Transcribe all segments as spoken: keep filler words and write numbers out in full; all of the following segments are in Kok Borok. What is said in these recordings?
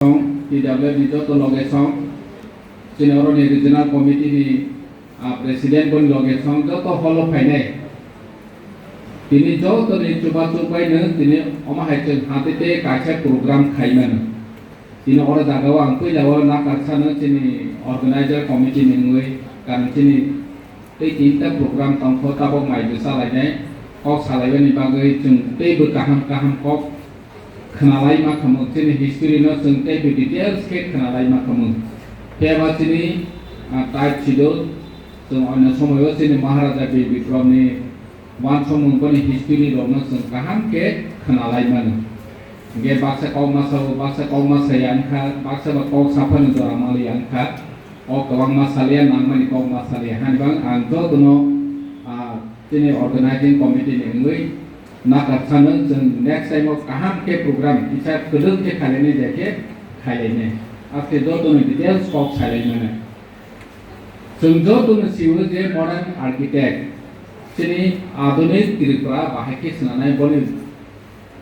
song, T W F ni joto loge song, chini oro ni regional committee ni, ah, president boni loge song, joto holo phainai. Tini joto ni chubachu bai no tini omo hai chwng hati te kaisa program khai mano. Tini oro jaga o ang puila o nakar sano chini organizer committee ni wngwi, karon chini tei tinta program tongkho, tabok mai bwsa lainai, kok salaibani bagwi chwng teibo kaham kaham kok khwnalai ma khamung, chini history no chwng teibo details khe khwnalai ma khamung. Phiya ba chini, ah, tight schedule, chwng onyo somoyo chini Maharaja Bir Bikram ni wansukmung boni history rok no chwng kaham khe khwnalai mano. Hingkhe baksa kok ma sao, baksa kok ma saya wngkha, baksa ba kok saphano jora maliya wngkha. O kwbangma saliya nangmani kok ma saliya. Hani bang ang jotono, ah, chini organizing committee ni wngwi nakar sano chwng next time o kaham khe program kisa kwdwk khe khailani je khe khailainai. Aste jotono details kok sailaimani. Chwng jotono sio je modern architect chini adunik Tripura bahai khe swnamnai boni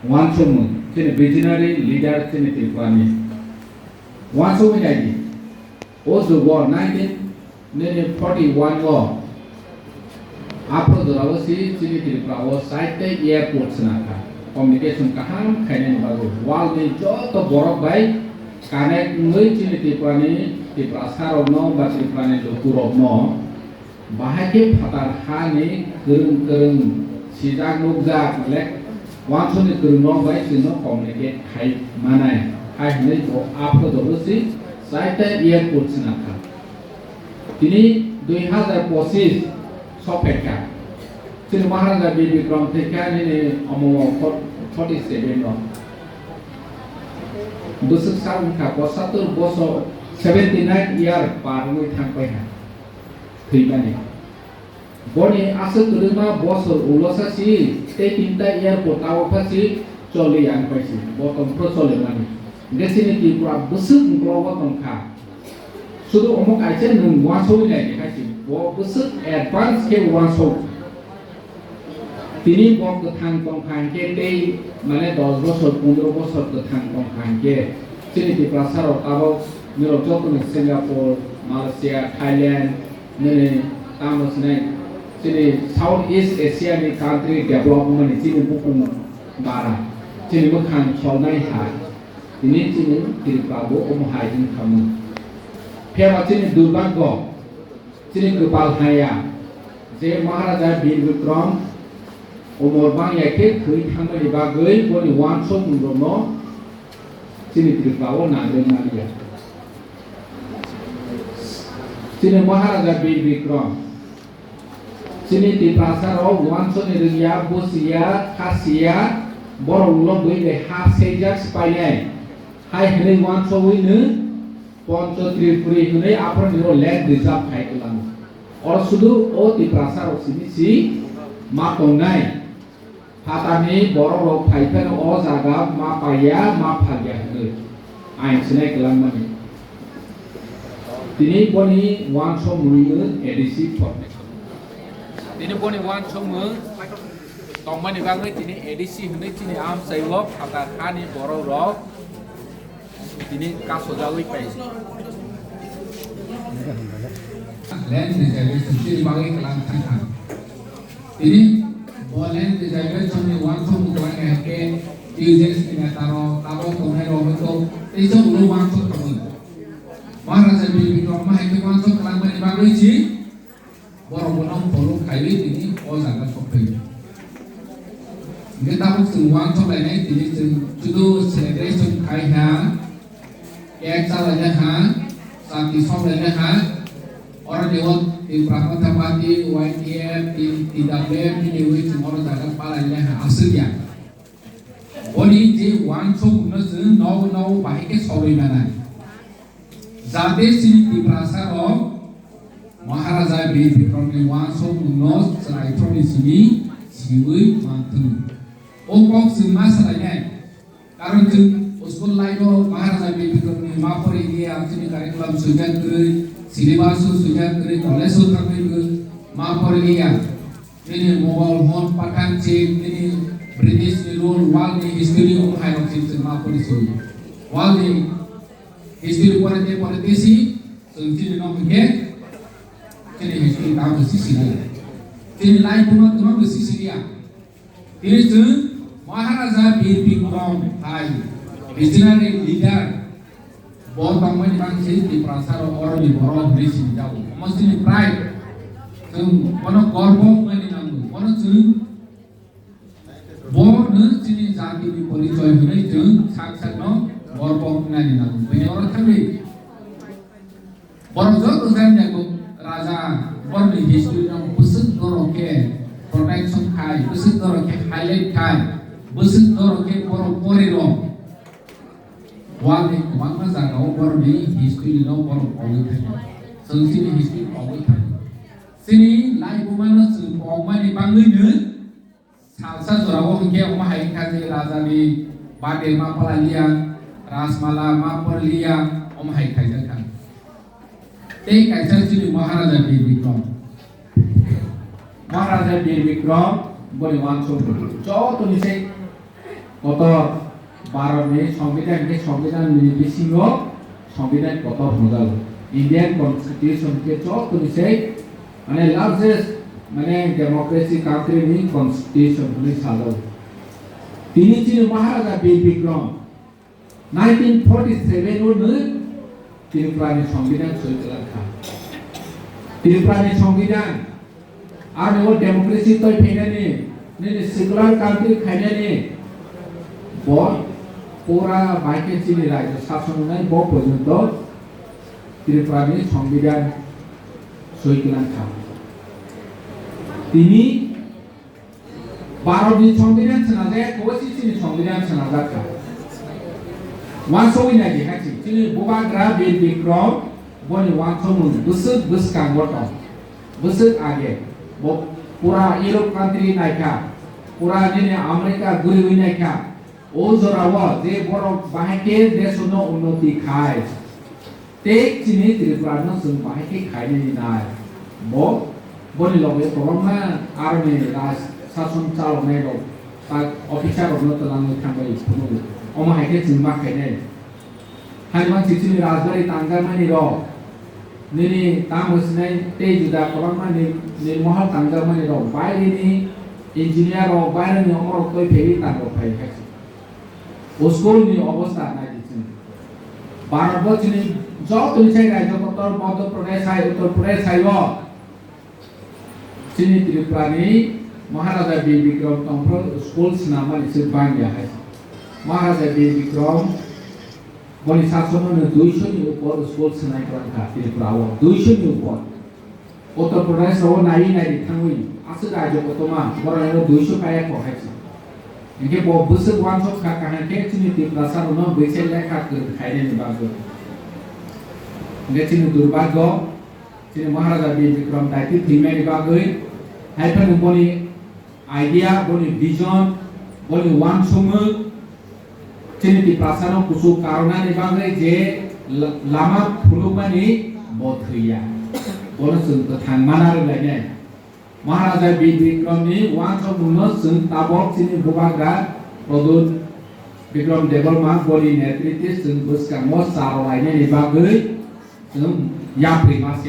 wansukmung chini visionary leader chini Tripura ni. Wansugwi naidi. O jugo nineteen nini forty one o aphro jora o si chini Tripura o side tei airport swnamkha. Communication kaham khainani bagwi world ni joto borok bai connect wngwi chini Tripura ni Tiprasa rok no ba Tripura ni luku rok no bahai khe phatar ha ni kwrwng kwrwng sijak nukjak le wansukni kwrwng rok bai chwng no communicate khai manai. Hai hwnwi bo aphro jora o si side tei airport swnamkha. Tini dui hazar pochis sok phaikha. Chini Maharaja Bir Bikram thwikha nini omo forty seven no. Bwswk sak wngkha, pochattor bosor, seventy nine year par wngwi thang paikha. Thwimani. Boni aswk kwrwngma bosor ulo sa si, tei tinta airport tabok pha si, choli yang pai si. Bo tongphro cholimani. Hingkhe chini Tripura bwswk ulo o tongkha. Sudu omo kaisa nwng uansugwi naidi hai se, bo bwswk advance khe uansuk. Tini bo kwthang tongkha hinkhe tei mane dos bosor, pondro bosor kwthang tongkha hinkhe chini Tiprasa rok tabok norok jotono Singapore, Malaysia, Thailand, nini tamo sinai chini South East Asia ni country develop wngmani chini bukung bara, chini mwkhang cholnai hai. Tini chini Tripura bo omo hai wng kha mung. Phiya ba chini durbagyo, chini kwpal hamya je Maharaja Bir Bikram umor bangya khe thwi thangmani bagwi boni uansukmung rokno chini Tripura o nangwi maliya. Chini Maharaja Bir Bikram Chini Tiprasa rok uansukni rwngya, buchiya, khasiya, borok ulo bui bai ha seijak sipainai. Hai hwnwi uansugwi nw Poncho Tripuri hwnwi aphuru nw land reserve khai kwlango. Oro sudu o Tiprasa rok simi si ma tongnai. Phatarni borok rok phai phano o jaga ma paiya, ma phalya hwnwi ain sinai kwlangmani. Tini boni uansukmung no A D C formation. Tini boni uansukmung tongmani bagwi tini A D C hwnwi chini amchaio phatar hani borok rok tini kasojagwi pai. Land reservation chini bagwi kwlang thangkha. Tini bo land reservation ni uansukmung kwlangya khe T U J S ni neta rok tabok tongnai rok hwnkhe teisa ulo uansuk thangwi. Maharaja Bibikram ma hai khe uansuk kwlangmani bagwi si borok bono follow khaiwi tini o jaga sokphai. Hwnkhe tabok chwng uansuk lainai tini chwng judo celebration khai ha. Cake chalainai ha, chati soklainai ha, oro ni o Tipra Motha Party, Y T F, T W F, bini wi chwng oro jaga palainai ha, aswk ya. Boni je uansukmung no chwng nogo nogo bahai khe sogwi manai. Jate chini Tiprasa rok Maharaja Bir Bikram ni uansukmung no chwraithok ni simi siwi manthung. O kok chwng ma swlainai. Karon chwng school life o Maharaja Bibikram ni ma pori liya, chini curriculum swijak kwrwi, syllabus o swijak kwrwi, college o thangwi bo ma pori liya. Nini Mughal, Hun, Pathan, Sikh, nini British ni rule, world ni history o hai rok chwng chwng ma pori swi. World ni History pore te pore te si, chwng chini no hwnkhe, chini history kaham se sisi liya. Chini life no kaham se sisi liya. Tini chwng Maharaja Bir Bikram hai visionary leader, bo tongmani bangsi Tiprasa rok oroni borok hinwi sinijago. Omo chini pride. Chwng bono gorbo wngnani nango. Bono chwng, bono chini jatini porichoy hinwi chwng sak sakno gorbo wngnani nango. Bini oro thangwi borok joto jani jago raja, borokni history no bwswk borok khe protection khai, bwswk borok khe highlight khai, bwswk borok khe borok pori rok. Wal ni kwbangma jaga o borokni history no borok pogwi thangwi, chwng chini history pogwi thangwi. Chini laibuma no chwng pogmani bangwi no salsa jora o hwnkhe omo hai wngkha je raja ni birthday ma pala liya, Rajmala ma por liya, omo hai khaijak kha. Tei kaisa chini Maharaja Bir Bikram. Maharaja Bir Bikram boni uansuk jotoni se kotor Bharat ni Songbidan khe Songbidan ni bisingo Songbidan kotor hwnjago. Indian Constitution khe jotoni se mane largest mane democracy country ni constitution hwnwi sajago. Tini chini Maharaja Bir Bikram nineteen forty seven o no Tripura ni Songbidan soi kwlak kha. Tripura ni Songbidan, ani o democracy toi phainani, nini secular country khainani, bo pura bai khe chini rajyo sason wngnai bo porjonto Tripura ni Songbidan soi kwlak kha. Tini Bharat ni Songbidan swnamjak, kobo si chini Songbidan swnamjak kha. Uansugwi nai di hai si, chini Bubagra Bir Bikram boni uansukmung bwswk bwskango tong, bwswk age. Bo pura Europe country nai kha, pura nini America guriwi nai kha. O jorao je borok bahai khe desh no unnoti khai. Tei chini Tripura no chwng bahai khe khainani nai. Bo, boni loge kwbangma aroni raj sason chaloknai rok, tak officer rok no twlangwi thangbai phunukgo. Omo hai khe chwng ma khainai. Hai man si chini rajbari tangjakmani rok, nini tamo sinai tei juda kwbangma ni, ni mohor tangjakmani rok, baire ni engineer rok, baire ni omo rok twi phaiwi tango phai khe. O school ni obostha nai di chini. Bharat bo chini joto ni sai rajyo kotor Madhya Pradesh hai, Uttar Pradesh hai o chini Tripura ni Maharaja Bir Bikram tongphuru school swnamani se bangya hai. Maharaja Bir Bikram boni sasono no duiso ni upor school swnai kwrang kha Tripura o, duiso ni upor. Uttar Pradesh o nai nai thangwi aswk rajyo kotorma borok no duiso kaya kho hai se. Hinkhe bo bwswk uansuk kha kaham khe chini Tiprasa rok no bwse lekha kwrwng khainani bagwi. Hinkhe chini durbagyo, chini Maharaja Bir Bikram daiti thwimani bagwi, hai phano boni idea, boni vision, boni uansukmung, chini Tiprasa no kuchuk karwnani bagwi je la-, lama phunukmani bo thwiya. Bono chwng kwthang mana rwlainai. Maharaja Bir Bikram ni uansukmung no chwng tabok chini Bubagra Pradyut Bikram Debbarma boni netritwe chwng bwskango charwlainani bagwi chwng yapri ma se.